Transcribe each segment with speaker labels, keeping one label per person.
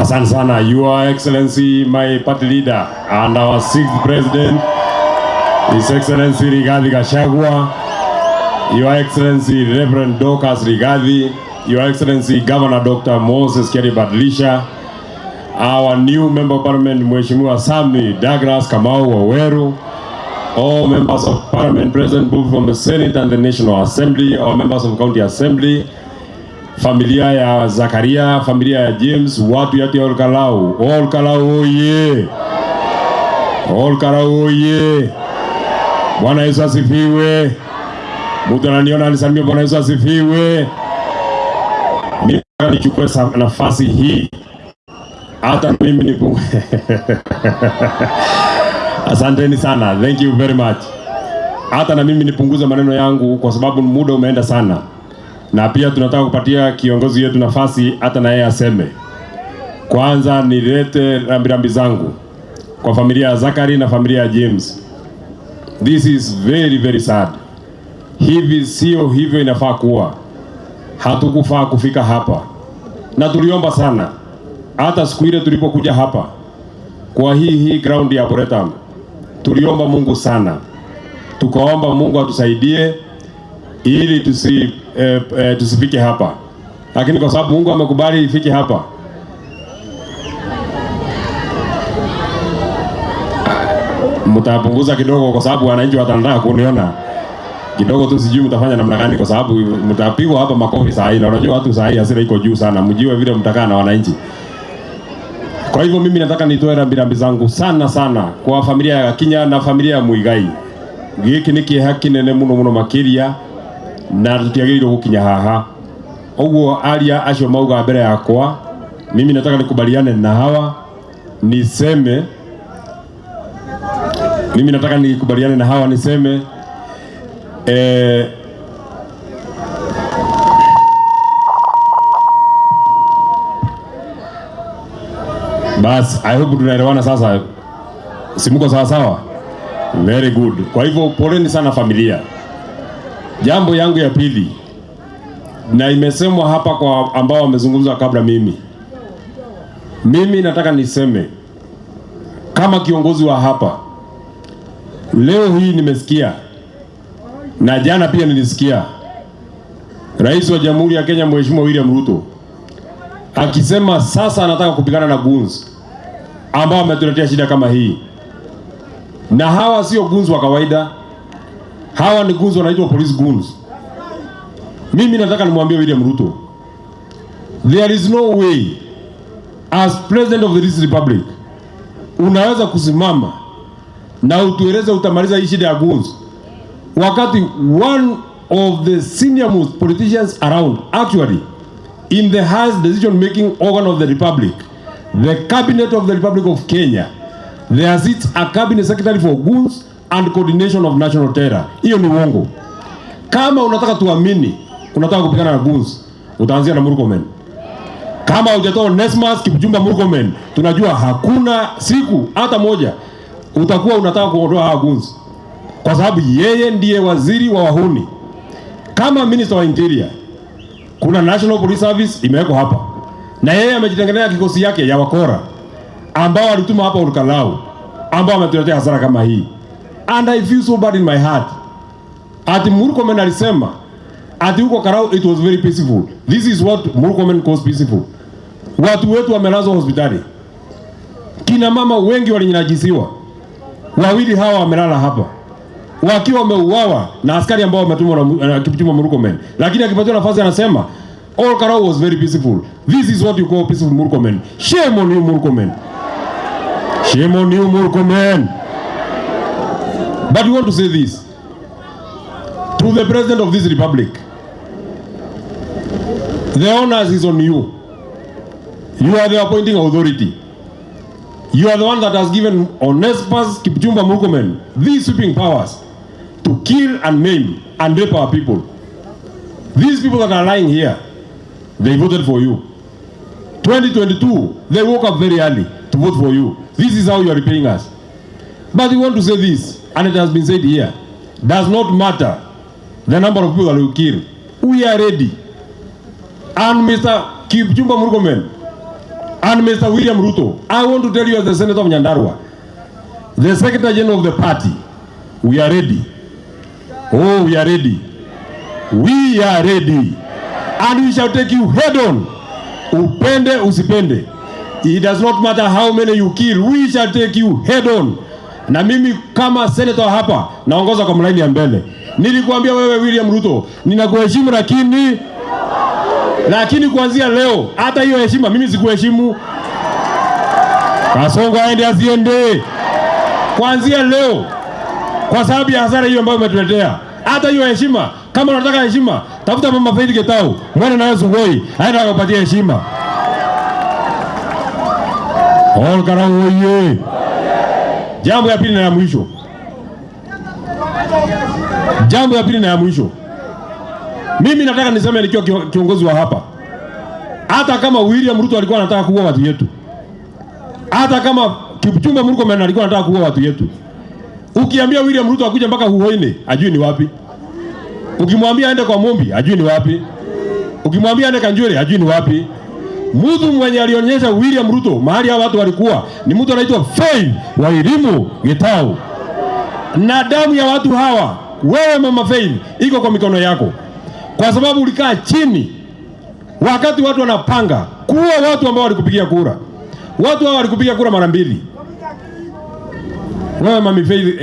Speaker 1: Asante sana, Your Excellency, my party leader and our sixth president, His Excellency Rigathi Gachagua, Your Excellency Reverend Dorcas Rigathi, Your Excellency Governor Dr. Moses Kiari Badilisha, our new Member of Parliament Mheshimiwa Sami Douglas Kamau Waweru, all members of Parliament present both from the Senate and the National Assembly, all members of County Assembly, familia ya Zakaria, familia ya James, watu yote Ol Kalou, Ol Kalou oye! Ol Kalou oye! Bwana Yesu asifiwe. Mtu ananiona anisalimie, Bwana Yesu asifiwe. Mimi nataka nichukue nafasi hii hata mimi nipu Asanteni sana, thank you very much. Hata na mimi nipunguze maneno yangu kwa sababu muda umeenda sana, na pia tunataka kupatia kiongozi wetu nafasi hata na yeye aseme. Kwanza nilete rambirambi zangu kwa familia ya Zachary na familia ya James. This is very very sad. Hivi sio hivyo inafaa kuwa. Hatukufaa kufika hapa, na tuliomba sana hata siku ile tulipokuja hapa kwa hii ground ya Arboretum, tuliomba Mungu sana, tukaomba Mungu atusaidie ili tusifike hapa, lakini kwa sababu Mungu amekubali ifike hapa, mtapunguza kidogo, kwa sababu wananchi watanataka kuniona kidogo tu, sijui mtafanya namna gani, kwa sababu mtapigwa hapa makofi saa hii, na unajua watu saa hii hasira iko juu sana, mjue vile mtakaa na wananchi. Kwa hivyo mimi nataka nitoe rambirambi zangu sana sana kwa familia ya Gakinya na familia ya Muigai. Giki ni kieha kinene muno muno makiria na tutiagĩrĩirwo gũkinya haha. Ũguo aria acio mauga mbere yakwa, mimi nataka nikubaliane na hawa niseme, mimi nataka nikubaliane na hawa niseme bas, I hope tunaelewana sasa. Si mko sawa sawa? Very good. Kwa hivyo poleni sana familia. Jambo yangu ya pili, na imesemwa hapa kwa ambao wamezungumza kabla mimi. Mimi nataka niseme kama kiongozi wa hapa, leo hii nimesikia na jana pia nilisikia Rais wa Jamhuri ya Kenya Mheshimiwa William Ruto akisema sasa anataka kupigana na goons ambao wametuletea shida kama hii. Na hawa sio goons wa kawaida, hawa ni goons wanaitwa police goons. Mimi nataka nimwambie William Ruto, there is no way as president of this republic unaweza kusimama na utueleze utamaliza hii shida ya goons, wakati one of the senior most politicians around, actually in the highest decision making organ of the republic, the cabinet of the Republic of Kenya, there sits a cabinet secretary for goons and coordination of national terror. Hiyo ni uongo. Kama unataka tuamini unataka kupigana na goons, utaanzia na Murkomen. Kama hujatoa Onesmus Kipchumba Murkomen, tunajua hakuna siku hata moja utakuwa unataka kuondoa hawa goons, kwa sababu yeye ndiye waziri wa wahuni. Kama minister wa interior, kuna National Police Service imewekwa hapa, na yeye amejitengeneza kikosi yake ya wakora ambao walituma hapa Ol Kalou, ambao wametuletea hasara kama hii. And I feel so bad in my heart. Ati Murkomen alisema ati huko Karau it was very peaceful. This is what Murkomen calls peaceful. Watu wetu wamelazwa hospitali, kina mama wengi walinyajisiwa, wawili hawa wamelala hapa wakiwa wameuawa na askari ambao wametumwa na Kipchumba Murkomen, lakini akipatiwa nafasi anasema Ol Kalou was very peaceful. This is what you call peaceful, Murkomen. Shame on you, Murkomen. Shame on you, Murkomen. But we want to say this to the president of this republic. The onus is on you. You are the appointing authority. You are the one that has given Onesmus Kipchumba Murkomen these sweeping powers to kill and maim and rape our people. These people that are lying here, they voted for you. 2022, they woke up very early to vote for you. This is how you are repaying us. But we want to say this, and it has been said here, does not matter the number of people that you kill. We are ready. And Mr. Kipchumba Murkomen, And Mr. William Ruto, I want to tell you as the Senator of Nyandarua, the Secretary General of the party, we are ready. Oh, we are ready. We are ready. And we shall take you head on. Upende usipende. It does not matter how many you kill, we shall take you head on. Na mimi kama senator hapa naongoza kwa mlaini ya mbele. Nilikuambia wewe William Ruto, ninakuheshimu lakini kuanzia leo hata hiyo heshima mimi sikuheshimu. Kasongo aende asiende. Kuanzia leo, kwa sababu ya hasara hiyo ambayo umetuletea, hata hiyo heshima, kama unataka heshima, tafuta Mama Faith Getau, mwende naye Sugoi, aende akakupatie heshima. Ol Kalou oye! Jambo ya pili na ya mwisho, jambo ya pili na ya mwisho, mimi nataka niseme nikiwa kiongozi wa hapa, hata kama William Ruto alikuwa anataka kuua watu yetu, hata kama Kipchumba Murkomen alikuwa anataka kuua watu yetu, ukiambia William Ruto akuje mpaka Huhoine, ajui ni wapi. Ukimwambia aende kwa Mumbi, ajui ni wapi. Ukimwambia aende Kanjwele, ajui ni wapi. Mtu mwenye alionyesha William Ruto mahali hao watu walikuwa ni mtu anaitwa Faith Wairimu Gitau, na damu ya watu hawa, wewe Mama Faith, iko kwa mikono yako, kwa sababu ulikaa chini wakati watu wanapanga kuua watu ambao walikupigia kura. Watu hao walikupigia kura mara mbili. Wewe Mama Faith,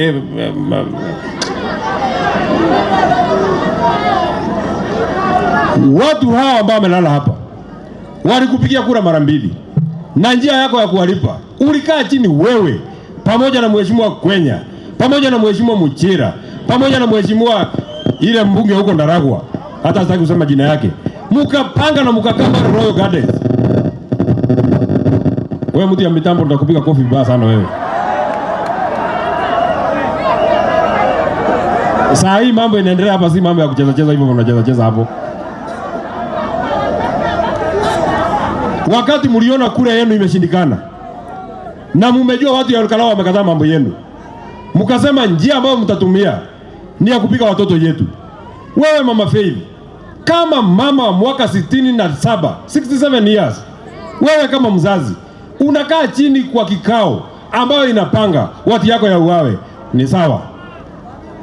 Speaker 1: watu hawa ambao wamelala hapa walikupigia kura mara mbili, na njia yako ya kuwalipa ulikaa chini wewe pamoja na Mheshimiwa Kwenya, pamoja na Mheshimiwa Muchira, pamoja na Mheshimiwa ile mbunge huko Ndaragwa, hata sitaki kusema jina yake, mukapanga na mukakaa Royal Gardens. Wewe mtu ya mitambo, nitakupiga kofi vibaya sana wewe. Saa hii mambo inaendelea hapa, si mambo ya kucheza cheza hivyo mnacheza cheza hapo. Wakati mliona kura yenu imeshindikana na mumejua watu ya Ol Kalou wamekataa mambo yenu, mkasema njia ambayo mtatumia ni ya kupiga watoto yetu. Wewe Mama Faith, kama mama wa mwaka 67, 67 years, wewe kama mzazi unakaa chini kwa kikao ambayo inapanga watu yako ya uawe, ni sawa?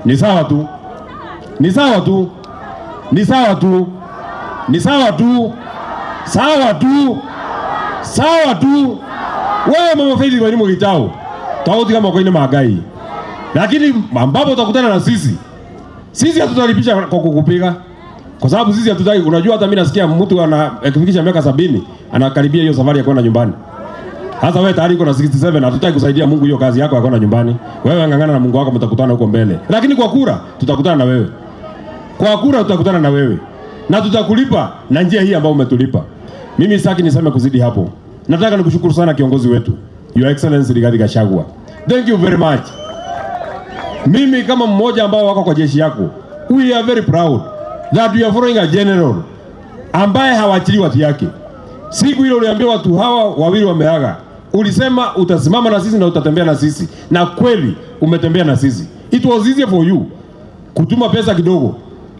Speaker 1: Ni sawa tu, ni sawa tu, ni sawa tu, ni sawa tu, sawa tu, sawa tu. Wewe Mama Faith Wairimu Gitau, tofauti kama kwa magai, lakini ambapo utakutana na sisi, sisi hatutalipisha kwa kukupiga, kwa sababu sisi hatutaki. Unajua, hata mimi nasikia mtu ana akifikisha miaka 70 anakaribia hiyo safari ya kwenda nyumbani. Sasa wewe tayari uko na 67, hatutaki kusaidia Mungu hiyo kazi yako ya kwenda nyumbani. Wewe ngangana na Mungu wako, mtakutana huko mbele. Lakini kwa kura tutakutana na wewe. Kwa kura tutakutana na wewe. Na tutakulipa na njia hii ambayo umetulipa. Mimi sitaki niseme kuzidi hapo. Nataka nikushukuru sana kiongozi wetu, Your Excellency Rigathi Gachagua. Thank you very much. Mimi kama mmoja ambao wako kwa jeshi yako, we are very proud that we are following a general ambaye hawachili watu yake. Siku ile uliambia watu hawa wawili wameaga, ulisema utasimama na sisi na utatembea na sisi, na kweli umetembea na sisi. It was easier for you kutuma pesa kidogo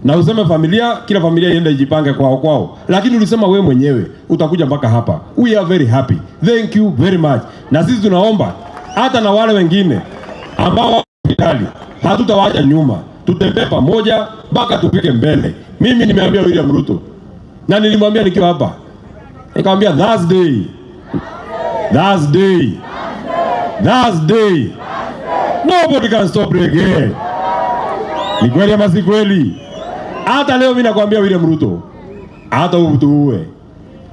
Speaker 1: na useme familia, kila familia iende ijipange kwao kwao, lakini ulisema wewe mwenyewe utakuja mpaka hapa. We are very happy, thank you very much. Na sisi tunaomba hata na wale wengine ambao wako hospitali, hatutawaacha nyuma, tutembee pamoja mpaka tufike mbele. Mimi nimeambia William Ruto na nilimwambia nikiwa hapa, nikamwambia Thursday, Thursday, Thursday, nobody can stop reggae. Ni kweli ama si kweli? Hata leo mimi nakwambia William Ruto, hata utuue,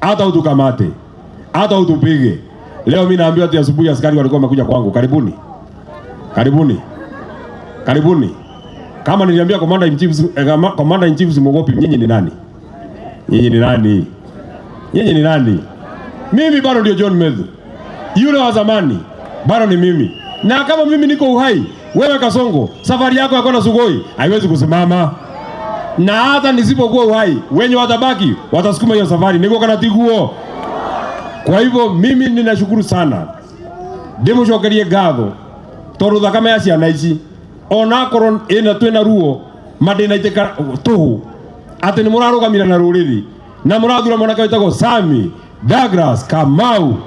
Speaker 1: hata utukamate, hata utupige. Leo mimi naambiwa ati asubuhi askari walikuwa wamekuja kwangu. Karibuni, karibuni, karibuni. Kama niliambia commander in chief, commander in chief simuogopi. Nyinyi ni nani? Nyinyi ni nani? Nyinyi ni nani? Mimi bado ndio John Methu, yule wa zamani bado ni mimi, na kama mimi niko uhai, wewe Kasongo, safari yako ya kwenda Sugoi haiwezi kusimama. Na hata nisipokuwa uhai, wenye watabaki watasukuma hiyo safari, niko kana tiguo. Kwa hivyo mimi ninashukuru sana, ndimucokerie ngatho tondu thakame ya ciana ici onakorwo ina twina ruo mandinaitĩka tũhũ atĩ nĩ mũrarũgamire na rũrĩrĩ na mũrathura mwanake wĩtagwo Sami Douglas Kamau.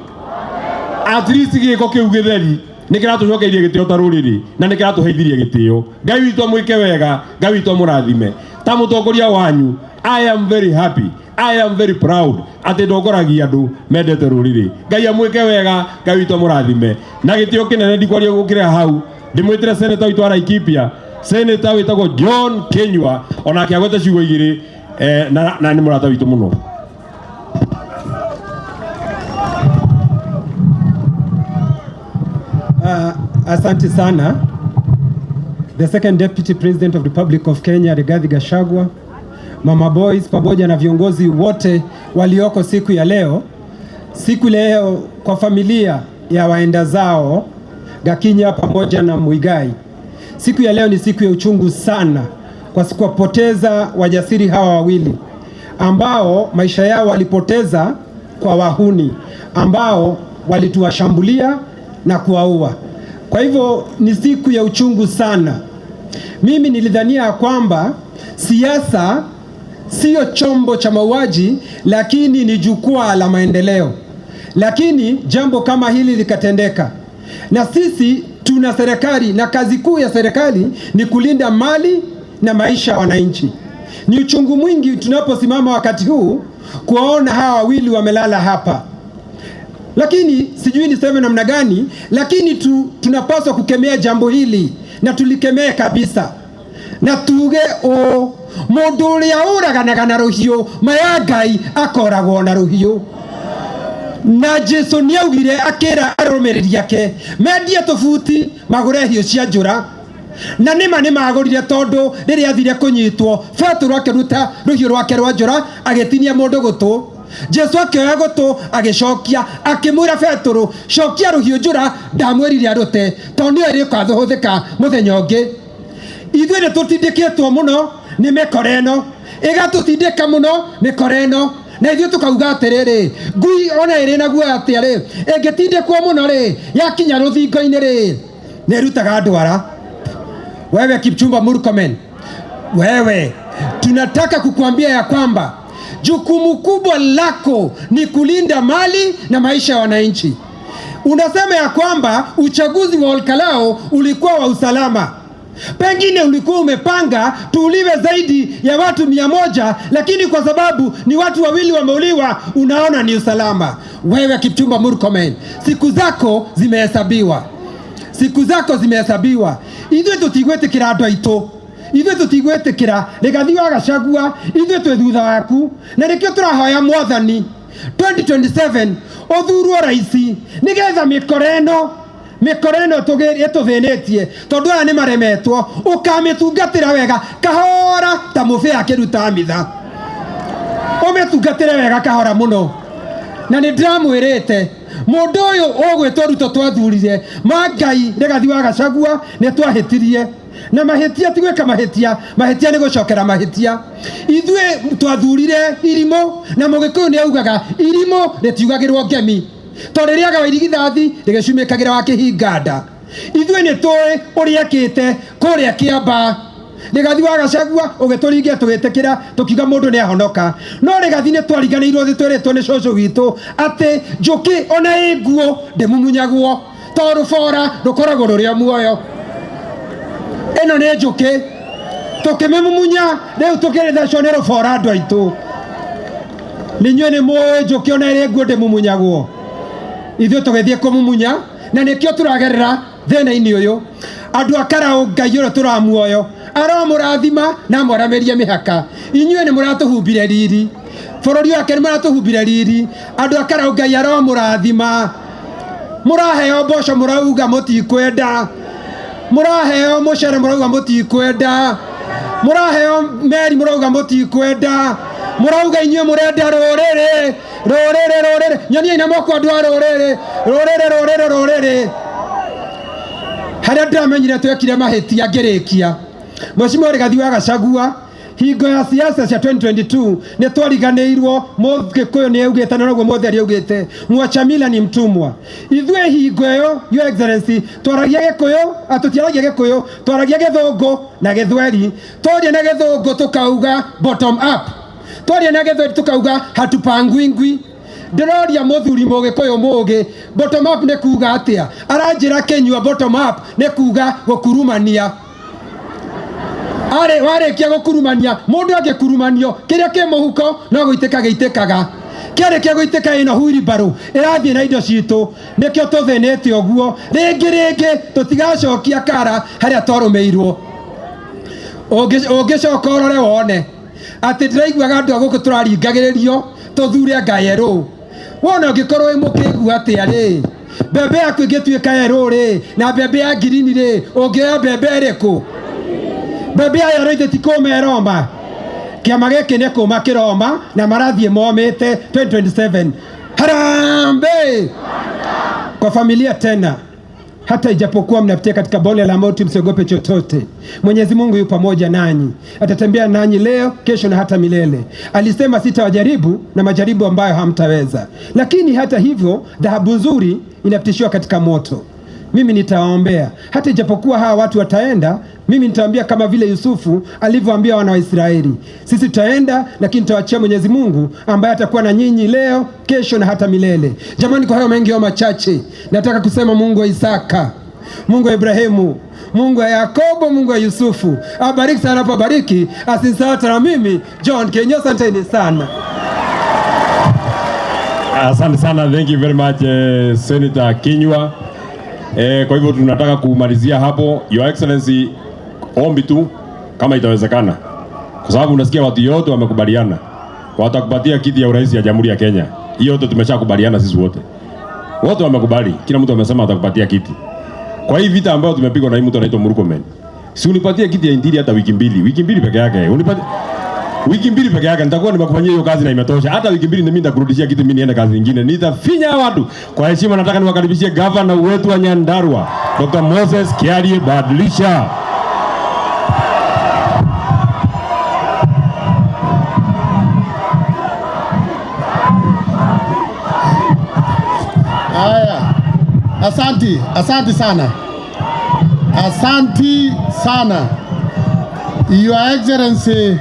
Speaker 1: At least gĩko kĩu gĩtheri nĩ kĩratũcokeirie gĩtĩo ta rũrĩrĩ na nĩ kĩratũheithirie gĩtĩo. Ngai witũ amwĩke wega, Ngai witũ amũrathime. Ta mũtongoria wanyu, I am very happy, I am very proud atĩ ndongoragia andũ mendete rũrĩrĩ. Ngai amwĩke wega, Ngai witũ amũrathime. Na gĩtĩo kĩnene ndikwaria gũkĩra hau, ndĩmwĩtĩre senator witũ wa Laikipia, senator wĩtagwo John Kinyua, onake agwete ciugo igĩrĩ, na nĩ mũrata witũ mũno.
Speaker 2: Asante sana. The second Deputy President of the Republic of Kenya, Rigathi Gachagua, Mama Boys pamoja na viongozi wote walioko siku ya leo. Siku leo kwa familia ya waenda zao Gakinya pamoja na Muigai. Siku ya leo ni siku ya uchungu sana kwa kuwapoteza wajasiri hawa wawili ambao maisha yao walipoteza kwa wahuni ambao walituwashambulia na kuwaua. Kwa hivyo ni siku ya uchungu sana. Mimi nilidhania kwamba siasa sio chombo cha mauaji, lakini ni jukwaa la maendeleo. Lakini jambo kama hili likatendeka. Na sisi tuna serikali, na kazi kuu ya serikali ni kulinda mali na maisha ya wananchi. Ni uchungu mwingi tunaposimama wakati huu kuwaona hawa wawili wamelala hapa. Lakini sijui niseme namna gani, lakini tunapaswa kukemea jambo hili na tulikemee kabisa. Na tuge o mundu uria uraganaga na ruhiu maya Ngai akoragwo na ruhiu. Na Jesu nĩaugire akĩra arũmĩrĩri ake mendie tũbuti magũre hiũ cia njũra. Na nĩma nĩmagũrire, tondũ rĩrĩa athire kũnyitwo Petero akĩruta rũhiũ rwake rwa njũra agĩtinia mũndũ gũtũ. Jesu akĩoya gũtũ agĩcokia akĩmwĩra Petero, cokia rũhiũ njũra, ndamwĩrire arũte tondũ nĩyo ĩrĩkathũhũthĩka mũthenya ũngĩ. Ithuĩ nĩtũtindĩkĩtwo mũno nĩ mĩkora ĩno, ĩgatũtindĩka mũno mĩkora ĩno, na ithuĩ tũkauga atĩrĩrĩ, ngui ona ĩrĩ na guoya atĩa rĩ, ĩngĩtindĩkwo mũno rĩ, yakinya rũthingo-inĩ rĩ, nĩĩrutaga ndwara. Wewe Kipchumba Murkomen, wewe tunataka kukuambia ya kwamba jukumu kubwa lako ni kulinda mali na maisha ya wananchi. Unasema ya kwamba uchaguzi wa Olkalou ulikuwa wa usalama. Pengine ulikuwa umepanga tuuliwe zaidi ya watu 100, lakini kwa sababu ni watu wawili wameuliwa, unaona ni usalama. Wewe Kipchumba Murkomen, siku zako zimehesabiwa. Siku zako zimehesabiwa. Ithuĩ tũtigwĩtĩkĩra andũ aitũ. Ithuĩ tũtigwĩtĩkĩra Rigathi wa Gachagua, ithuĩ twĩ thutha waku. Na nĩkĩo tũrahoya Mwathani 2027 ũthurwo raisi, nĩgetha mĩkora ĩno, mĩkora ĩno ĩtũthĩnĩtie, tondũ aya nĩ maremetwo, ũkamĩtungatĩra wega kahora ta mũbĩa akĩruta mitha. Ũmĩtungatĩre wega kahora mũno. Na nĩ ndĩramwĩrĩte mũndũ ũyũ ũgwĩtwo Ruto twathurire, ma Ngai Rigathi wa Gachagua nĩ twahĩtirie. Na mahĩtia ti gwĩka mahĩtia, mahĩtia nĩ gũcokera mahĩtia. Ithuĩ twathurire irimũ, na Mũgĩkũyũ nĩ augaga irimũ rĩtiugagĩrwo ngemi, tondũ rĩrĩaga wa irigithathi rĩgĩcumĩkagĩra wa kĩhinga nda. Ithuĩ nĩ tũĩ ũrĩa ekĩte kũrĩa Kĩambaa. Rigathi wa Gachagua ũgĩtũringia tũgĩtĩkĩra, tũkiuga mũndũ nĩ ahonoka. No Rigathi nĩ twariganĩirwo thĩ twĩrĩtwo nĩ cũcũ witũ atĩ njũkĩ ona ĩ nguo ndĩmumunyagwo, tondũ rũbora rũkoragwo rũrĩ o muoyo. Ĩno nĩ njũkĩ, tũkĩmĩmumunya rĩu tũkĩrĩthecwo nĩ rũbora andũ aitũ. Nĩ inyuĩ nĩ mũĩ njũkĩ ona ĩrĩ nguo ndĩmumunyagwo. Ithuĩ tũgĩthiĩ kũmumunya, na nĩkĩo tũragerera thĩna-inĩ ũyũ. Andũ a Karau Ngai ũrĩa tũramuoyo aromũrathima na amwaramĩrie mĩhaka. Inyuĩ nĩ mũratũhumbire riri, bũrũri wake nĩ mũratũhumbire riri. Andũ a Karau Ngai aromũrathima. Mũraheo mboco mũrauga mũtikwenda, mũraheo mũcere mũrauga mũtikwenda, mũraheo meri mũrauga mũtikwenda, mũrauga inyuĩ mũrenda rũrĩrĩ, rũrĩrĩ, rũrĩrĩ. Nyoniai na moko andũ a rũrĩrĩ, rũrĩrĩ, rũrĩrĩ, rũrĩrĩ. Harĩa ndĩramenyire twekire mahĩtia ngĩrĩkia, Mheshimiwa Rigathi wa Gachagua, hingo ya siasa cia 2022 nĩ twariganĩirwo. Mũgĩkũyũ nĩ augĩte na noguo Mũtheri augĩte, mwacha mila ni mtumwa. Ithuĩ hingo ĩyo, Your Excellency, twaragia Gĩkũyũ, tũtiaragia Gĩkũyũ, twaragia Gĩthũngũ na Gĩthweri. Twaria na Gĩthũngũ tũkauga bottom up, twaria na Gĩthweri tũkauga hatupangwingwi. Ndĩroria mũthuri Mũgĩkũyũ mũgĩ, bottom up nĩ kuga atĩa? Aranjĩra Kinyua, bottom up nĩ kuga gũkurumania. Arĩ warĩkia gũkurumania, mũndũ angĩkurumanio kĩrĩa kĩ mũhuko no gũitĩka gĩitĩkaga. Kĩarĩkia gũitĩka, ĩno huiribarũ ĩrathiĩ na indo citũ. Nĩkĩo tũthĩnĩte ũguo. Rĩngĩ rĩngĩ tũtigacokia kara harĩa twarũmĩirwo. Ũngĩcoka ũrore wone atĩ ndĩraiguaga andũ a gũkũ tũraringagĩrĩrio tũthure anga yerũ. Wona ũngĩkorwo wĩ mũkĩgu atĩa rĩ, mbembe yaku ĩngĩtuĩka yerũ rĩ, na mbembe ya ngirini rĩ, ũngĩoya mbembe ĩrĩkũ? Mbembe ya yerũ ithe ti kũma ĩroma. Kĩama gĩkĩ nĩ kũma kĩroma na marathiĩ momĩte 2027. Harambee kwa familia tena. Hata ijapokuwa mnapitia katika bonde la mauti, msiogope chochote. Mwenyezi Mungu yu pamoja nanyi, atatembea nanyi leo, kesho na hata milele. Alisema sitawajaribu na majaribu ambayo hamtaweza, lakini hata hivyo dhahabu nzuri inapitishiwa katika moto. Mimi nitawaombea hata ijapokuwa hawa watu wataenda, mimi nitawaambia kama vile Yusufu alivyoambia wana wa Israeli, sisi tutaenda, lakini tutawaachia Mwenyezi Mungu ambaye atakuwa na nyinyi leo, kesho na hata milele. Jamani, kwa hayo mengi au machache, nataka kusema Mungu wa Isaka, Mungu wa Ibrahimu, Mungu wa Yakobo, Mungu wa Yusufu abariki sana, anapobariki asinisahau na mimi John Kinyua. Asanteni sana.
Speaker 1: Asante sana, thank you very much, Senator Kinyua. Kwa hivyo tunataka kumalizia hapo. Your Excellency, ombi tu kama itawezekana, kwa sababu unasikia watu yote wamekubaliana watakupatia kiti ya urais ya Jamhuri ya Kenya. Hiyo yote tumeshakubaliana sisi wote, wote wamekubali, kila mtu amesema atakupatia kiti. Kwa hii vita ambayo tumepigwa na hii mtu anaitwa Murkomen, si unipatie kiti ya Interior hata wiki mbili, wiki mbili peke yake, unipatie wiki mbili peke yake, nitakuwa nimekufanyia hiyo kazi na imetosha. Hata wiki mbili mimi nitakurudishia kiti, mimi niende kazi nyingine, nitafinya watu. Kwa heshima, nataka niwakaribishie gavana wetu wa Nyandarua, Dr. Moses Kiarie Badilisha.
Speaker 3: Haya, asanti, asanti sana, asanti sana. Your Excellency,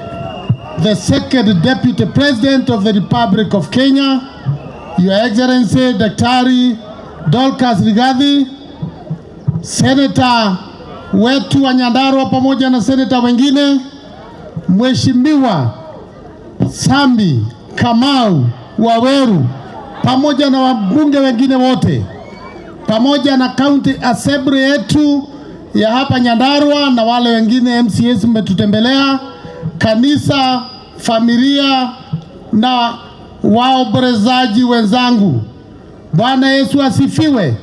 Speaker 3: the Second Deputy President of the Republic of Kenya, Your Excellency Daktari Dorcas Rigathi, Senator wetu wa Nyandarua pamoja na seneta wengine, Mheshimiwa Sambi Kamau Waweru pamoja na wabunge wengine wote, pamoja na county assembly yetu ya hapa Nyandarua na wale wengine MCAs mmetutembelea, kanisa, familia na waombolezaji wenzangu. Bwana Yesu asifiwe.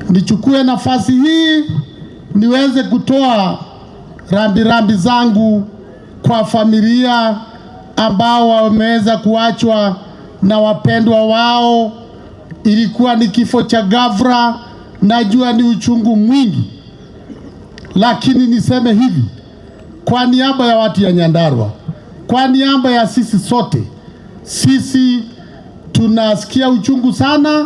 Speaker 3: Nichukue nafasi hii niweze kutoa rambirambi zangu kwa familia ambao wameweza kuachwa na wapendwa wao. Ilikuwa ni kifo cha ghafla, najua ni uchungu mwingi, lakini niseme hivi kwa niaba ya watu ya Nyandarua, kwa niaba ya sisi sote, sisi tunasikia uchungu sana,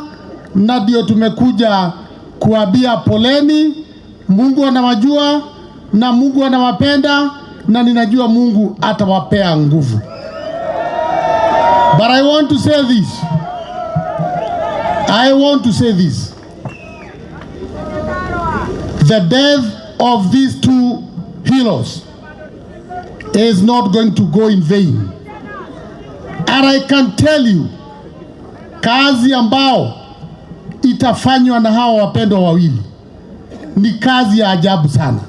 Speaker 3: na ndio tumekuja kuambia poleni. Mungu anawajua na Mungu anawapenda, na ninajua Mungu atawapea nguvu. But I want to say this. I want to say this. The death of these two heroes is not going to go in vain. And I can tell you, kazi ambao itafanywa na hawa wapendwa wawili ni kazi ya ajabu sana,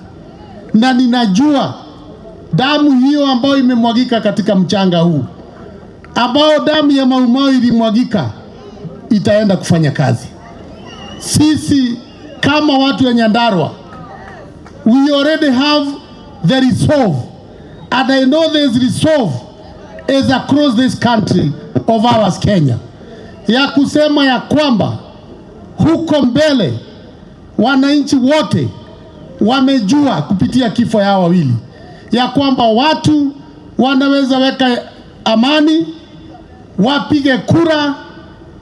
Speaker 3: na ninajua damu hiyo ambayo imemwagika katika mchanga huu, ambao damu ya Maumau ilimwagika, itaenda kufanya kazi. Sisi kama watu wa Nyandarua, we already have the resolve, and I know this resolve is across this country of ours Kenya, ya kusema ya kwamba huko mbele wananchi wote wamejua kupitia kifo yao wawili ya kwamba watu wanaweza weka amani, wapige kura,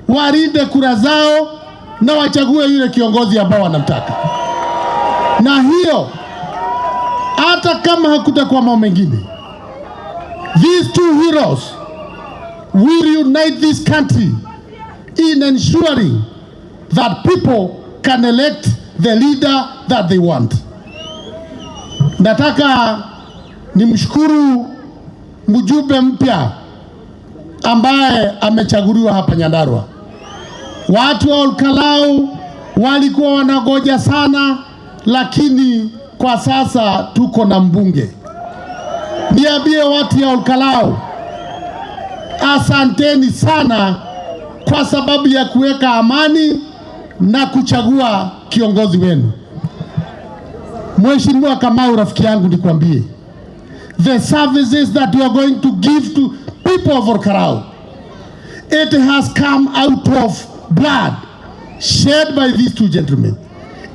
Speaker 3: walinde kura zao na wachague yule kiongozi ambao wanamtaka. Na hiyo hata kama hakutakuwa mambo mengine, these two heroes will unite this country in ensuring that people can elect the leader that they want. Nataka nimshukuru mjumbe mpya ambaye amechaguliwa hapa Nyandarua. Watu wa Olkalou walikuwa wanangoja sana, lakini kwa sasa tuko na mbunge. Niambie watu ya Olkalou, asanteni sana kwa sababu ya kuweka amani na kuchagua kiongozi wenu. Mheshimiwa Kamau, rafiki yangu, nikwambie the services that you are going to give to people of Olkalou, it has come out of blood shed by these two gentlemen.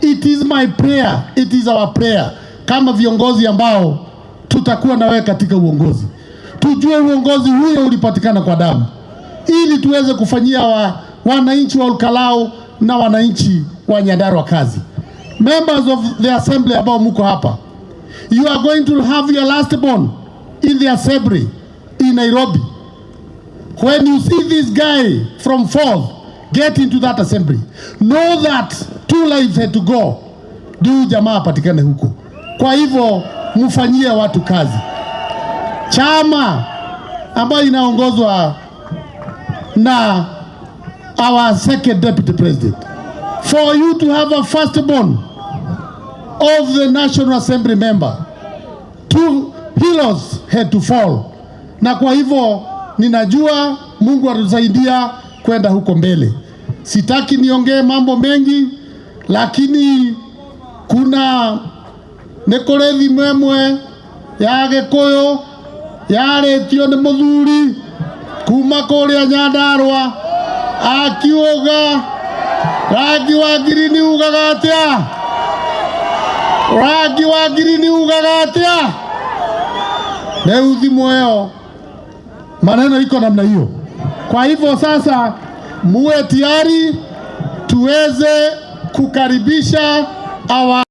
Speaker 3: It is my prayer, it is our prayer kama viongozi ambao tutakuwa na wewe katika uongozi, tujue uongozi huyo ulipatikana kwa damu, ili tuweze kufanyia wananchi wa Olkalou na wananchi wa Nyandarua kazi. Members of the assembly ambao muko hapa, you are going to have your last born in the assembly in Nairobi. When you see this guy from Fourth get into that assembly, know that two lives had to go, ndio jamaa apatikane huko. Kwa hivyo mfanyie watu kazi. Chama ambayo inaongozwa na our second deputy president, for you to have a firstborn of the National Assembly member, two heroes had to fall. Na kwa hivyo ninajua Mungu atatusaidia kwenda huko mbele. Sitaki niongee mambo mengi, lakini kuna nĩ kũrĩ thimo ĩmwe ya Gĩkũyũ yarĩtio nĩ mũthuri kuma kũrĩa Nyandarũa akiuga rangi wa ngirini ugaga atĩa? Rangi wa ngirini ugaga atĩa? Rĩu thimo ĩyo maneno iko namna hiyo. Kwa hivyo sasa muwe tayari tuweze kukaribisha our